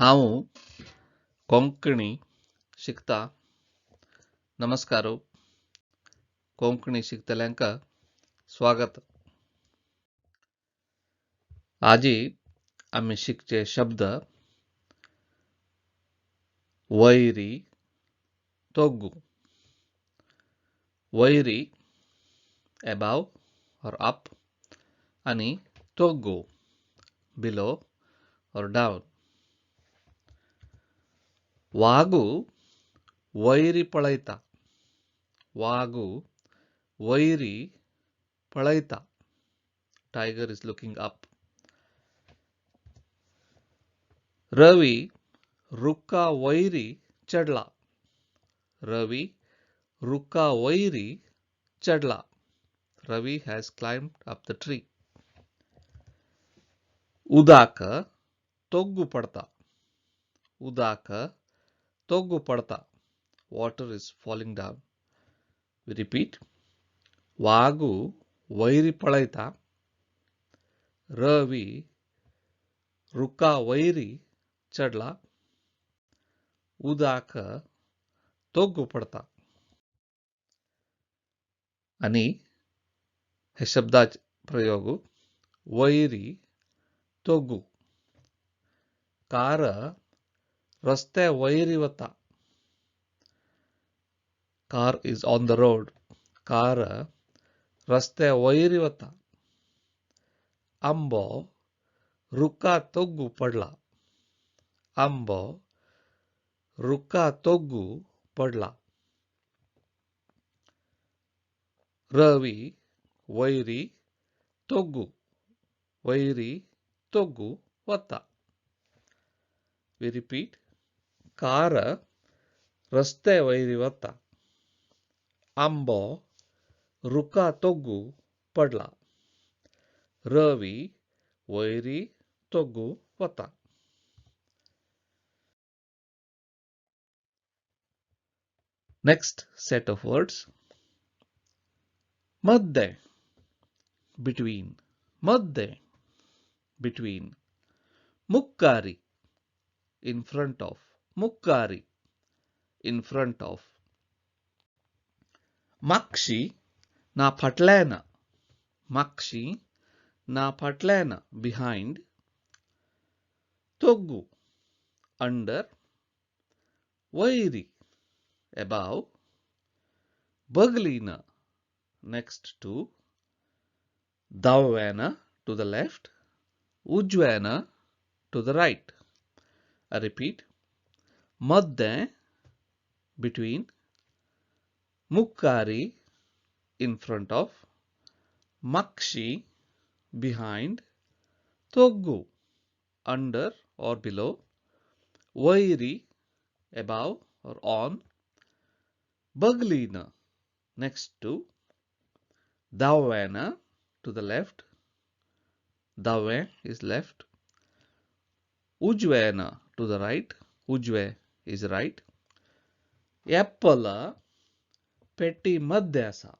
हांव कोंकणी शिकता। नमस्कार, कोंकणी शिकतल्यांक स्वागत। आजी आमी शिकचे शब्द वैरी तोग्गू। वैरी एबाव ऑर अप आनी तोग्गू बिलो ऑर डावन। वागू वैरी पळयता। वागू वैरी पळयता। Tiger is looking up. Ravi रुका वैरी चढला। रवि रुका वैरी चढला। Ravi has climbed up the tree. उदाक तोग्गू पडता। उदाक तोग्गू पडता। Water is falling down. We repeat. वागू वैरी पळयता। रवि रुका वैरी चढला। उदाक तोग्गू पडता। आनी हे शब्दाचे प्रयोग वैरी तोग्गू। कार रस्ते वैरी वता। Car is on the road. Car रस्ते वैरी वता। आंबो रुका तोग्गू पडला। आंबो रुका तोग्गू पडला। रवि वैरी तोग्गू। वैरी तोग्गू वता। We repeat. कार रस्ते वैरी वता। आंबो रुका तोग्गू पडला। रवि वैरी तोग्गू वता। Next set of words. Madhya between. Madhya between. मुक्कारी in front of. मुक्कारी in front of. माक्षी ना फाटल्यान। माक्षी ना फाटल्यान behind. तोग्गू under. वैरी above. बगलीन next to. दाव्यान to the left. उजव्यान to the right. I repeat. मध्य between. मुक्कारी in front of. माक्षी behind. तोग्गू under or below. वैरी above or on. बगलीन next to. दाव्यान to the left. दावे is left. उजव्यान to the right. उजवे is right. Apple पेटी मध्य आसा।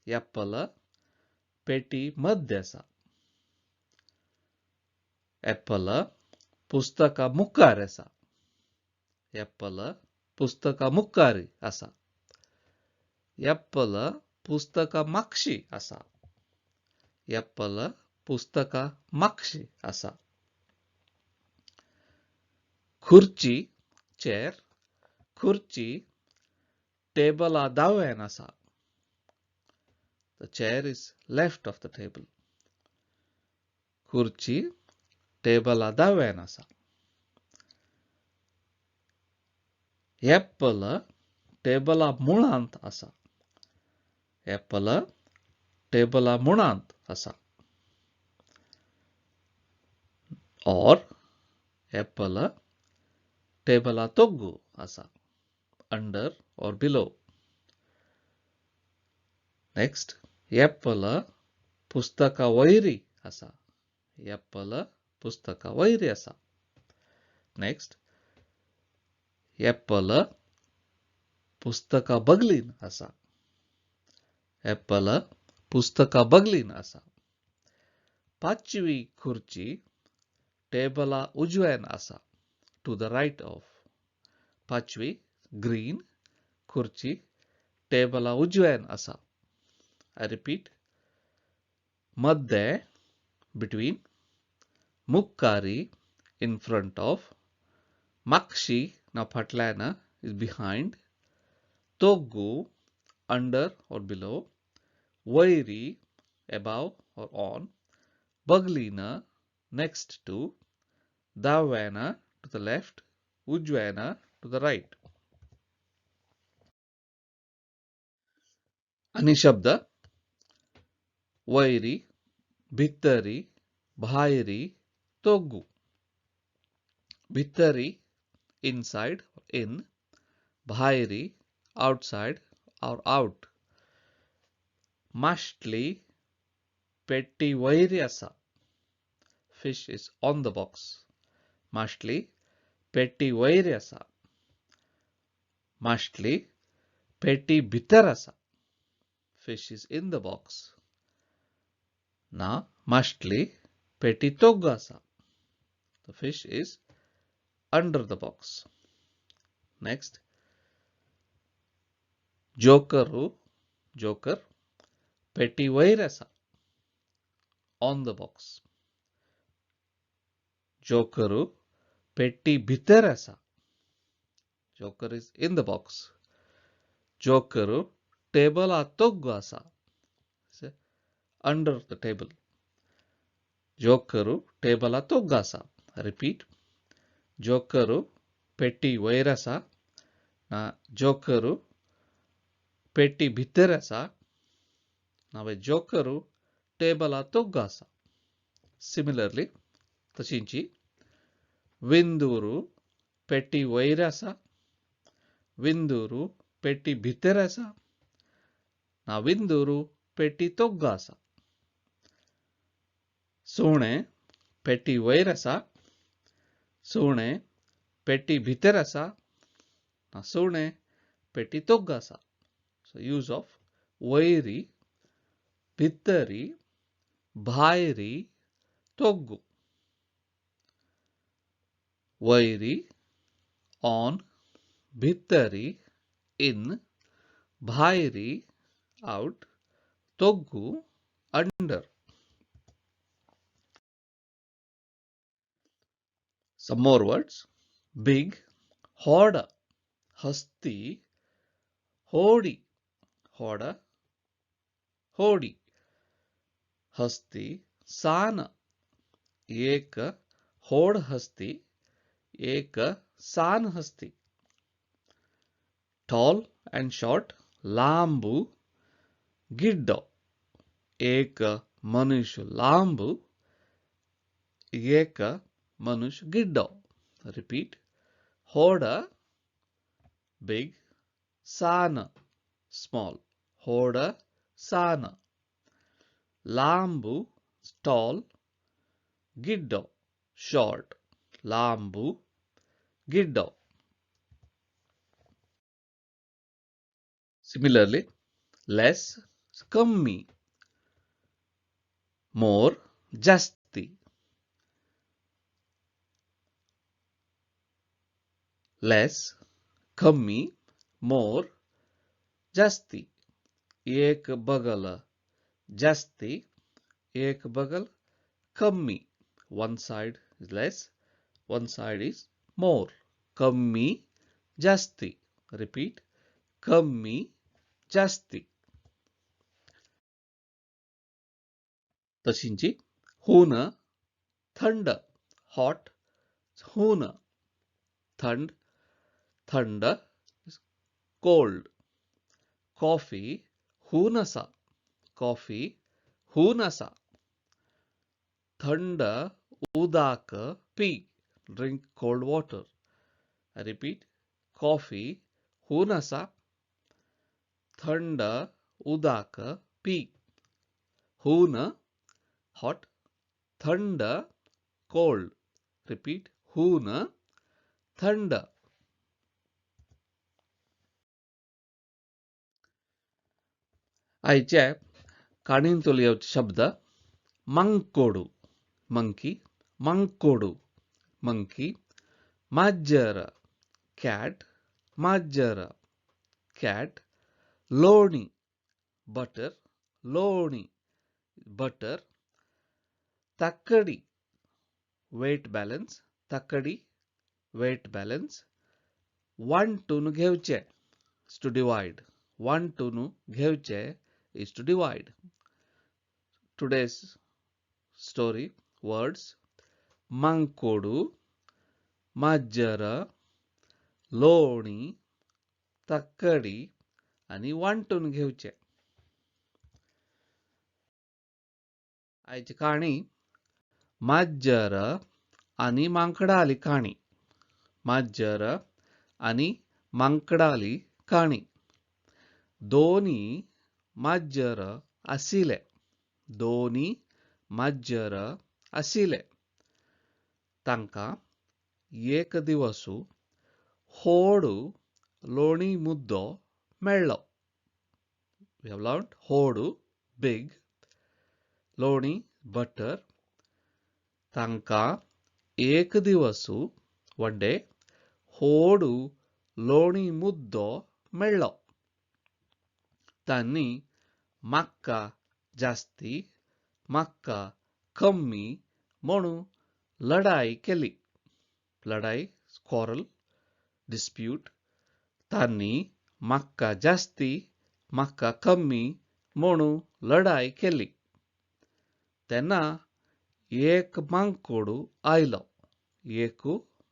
एप्पल पेटी मध्य आसा। एप्पल पुस्तका मुखार आसा। एप्पल पुस्तका मुखार आसा। एप्पल पुस्तका माक्षी आसा। एप्पल पुस्तका माक्षी आसा। खुर्ची चेअर। खुर्ची टेबला दाव्यान आसा। The chair is left of the table. खुर्ची टेबला दाव्यान आसा। एप्पल टेबला मुळांत आसा। एप्पल टेबला मुळांत आसा। और एप्पल टेबला तोग्गू आसा। Under or below. Next, apple पुस्तका वैरी आसा। एप्पल पुस्तका वैरी आसा। नेक्स्ट, एप्पल पुस्तका बगलीन आसा। एप्पल पुस्तका बगलीन आसा। पांचवी खुर्ची टेबला उजव्यान आसा। to the right of. पाचवी ग्रीन खुर्ची टेबला उजव्यान आसा. I repeat. मध्य बिटवीन, मुक्कारी इन फ्रंट ऑफ, माक्षी ना फाटल्यान is behind, तोगू अंडर और बिलो, वैरी above or on, बगलीना next to, दाव्याना to the left, उजव्याना to the right. आणि शब्द वैरी, भितरी, भायरी, तोगू. भितरी इनसाइड इन, भायरी आउटसाइड और आउट. मास्टली पेटी वैरी आसा. Fish is on the box. मास्टली पेटी वैरी आसा. मास्टली पेटी भितर आसा. Fish is in the box. ना मास्टली पेटी तोगू आसा. The fish is under the box. Next, joker joker पेटी वयर आसा. On the box. Joker पेटी भितर आसा. Joker is in the box. Joker टेबला तोगू आसा. Under the table. Joker टेबला तोगू आसा. रिपीट. जोकरू पेटी वयर आसा. ना जोकरू पेटी भितर आसा. ना जोकरू टेबला तोगू आसा. सिमिलरली तशींची विंदूरू पेटी वयर आसा. विंदूरू पेटी भितर आसा. ना विंदूरू पेटी तोगू आसा. सुणे पेटी वयर आसा. सुणे पेटी भितर आसा. ना सुणे पेटी तोगू आसा. सो यूज ऑफ वयरी, भितरी, भायरी, तोगू. वयरी ऑन, भितरी इन, भायरी आउट, तोगू under. Some more words. Big, होड, हस्ती, होडी. होड, होडी. हस्ती सान, एक होड हस्ती, एक सान हस्ती. टॉल एंड शॉर्ट, लांबू, गिड्डो. एक मनुष्य लांबू, एक मनुष्य गिड्डो. रिपीट. होड बिग, सान स्मॉल. होड सान. लांबू टॉल, गिड्डो शॉर्ट. लांबू गिड्डो. सिमिलरली लेस कम्मी, मोर जास्ती. लेस कम्मी, मोर जास्ती. एक बगल जास्ती, एक बगल कम्मी. One side is less, one side is more. कम्मी जास्ती. रिपीट. कम्मी जास्ती. तशींची हून थंड, हॉट. हून थंड, थंड कोल्ड. कॉफी हून आसा. कॉफी हून आसा. थंड उदक P. Drink cold water. I repeat. Coffee हून आसा. थंड उदक पी. हून हॉट, थंड कोल्ड. रिपीट. हून थंड. आयचे काणयेंतलो येवचे शब्द मंकोडू, मंकी. मंकोडू, मंकी. माजर कॅट माजर कॅट लोणी बटर लोणी बटर तक्कडी वेट बॅलन्स तक्कडी वेट बॅलन्स वांटून घेवचे is to divide वांटून घेवचे is to divide. Today's story words मांकोडू माजर लोणी तक्कडी आनी वांटून घेवचे. आयची काणी माजर आनी मांकडाली काणी. माजर आनी मांकडाली काणी. दोनी माजर आशिल्ले. दोनी माजर आशिल्ले. तांकां एक दिवस होडू लोणी मुद्दो मेळ्ळो. We have learned होडू big, लोणी बटर. तांकां एक दिवस वन डे होडू लोणी मुद्दो मेळ्ळो. तांणी म्हाका जास्ती म्हाका कमी म्हणून लढाई केली. लढाई क्वॉरल डिस्प्यूट. तांणी म्हाका जास्ती म्हाका कमी म्हणून लढाई केली. तेन्ना एक मांकोडू आयलो. एक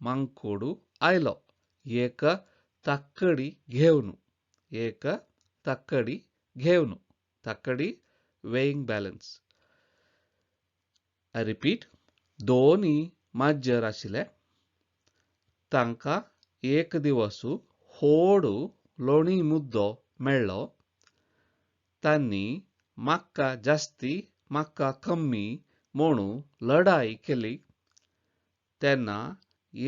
मांकोडू आयलो एक तक्कडी घेवन. एक तक्कडी घेवन. तक्कडी वेइंग बॅलन्स. I repeat. दोनी माजर आशिल्ले. तांकां एक दिवस होडू लोणी मुद्दो मेळ्ळो. तांणी म्हाका जास्ती म्हाका कमी म्हणून लढाई केली. तेन्ना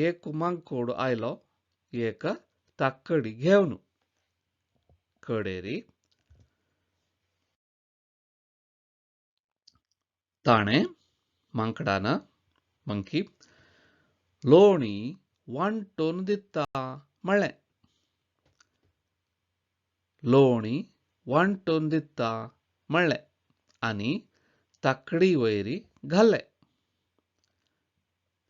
एक मांकोड आयलो एक तक्कडी घेवन. कडेरी ताणें मांकडान मंकी लोणी वांटून दिता म्हळें. लोणी वांटून दिता म्हळें आनी तकडी वयरी घालें.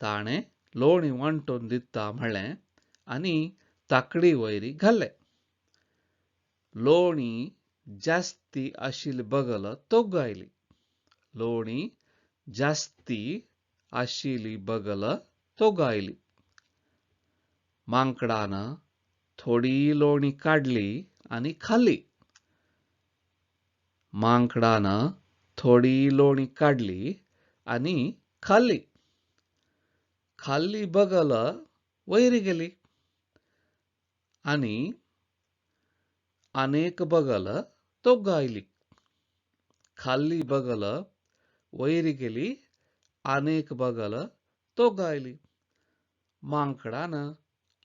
ताणें लोणी वांटून दिता म्हळें आनी तकडी वयरी घालें. लोणी जास्ती आशिल्ली बगल तोगायली. लोणी जास्ती आशिल्ली बगल तोगायली. मांकडान थोडी लोणी काडली आनी खाली. मांकडान थोडी लोणी काडली आनी खाली. खाल्ली बगल वयर गेली आनी अनेक बगल तोगायली. खाल्ली बगल वयर गेली अनेक बगल तोगायली. मांकडान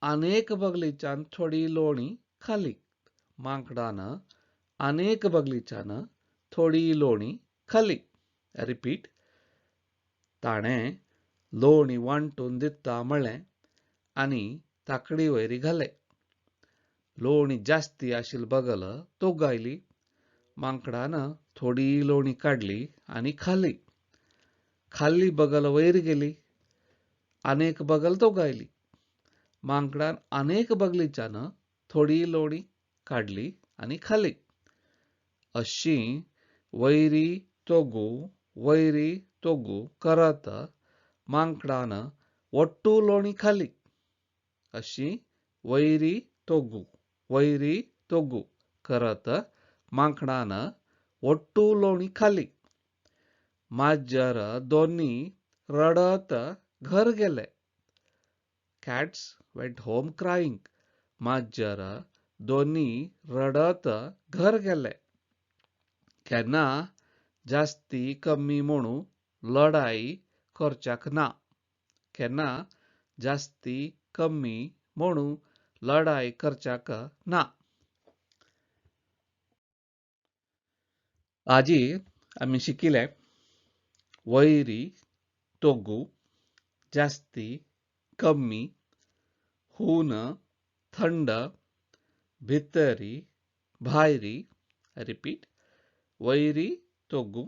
अनेक बगलीच्यान थोडी लोणी खाली. मांकडान अनेक बगलीच्यान थोडी लोणी खाली. रिपीट. ताणें लोणी वांटून दिता म्हळें आनी ताकडी वयरी घालें. लोणी जास्ती आशिल्ली बगल तोगायली. मांकडान थोडी लोणी काडली आनी खाली. खाल्ली बगल वयर गेली अनेक बगल तोगायली. मांकडान अनेक बगलीच्यान थोडी लोणी काडली आनी खाली. अशी वयरी तोगू वयरी तोगू करत मांकडान ಒಟ್ಟು लोणी खाली. अशी वयरी तोगू वयरी तोगू करत मांकडान ಒಟ್ಟು लोणी खाली. माजर दोनी रडत घर गेले. Cats went home crying. माजर दोनी रडत घर गेले. केन्ना जास्ती कमी म्हणून लढाई करच्याक ना. केन्ना जास्ती कमी म्हणून लढाई करच्याक ना. आजी आमी शिकिले वयरी तोगू जास्ती कमी हून, थंड, भितरी, भायरी. रिपीट, वैरी तोगू,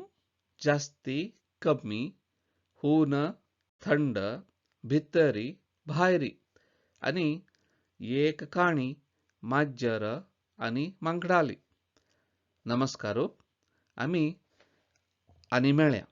जास्ती, कमी, हून, थंड, भितरी, भायरी. आनी एक काणी माजर आनी मांकडाली. नमस्कार, आमी आनी मेळया.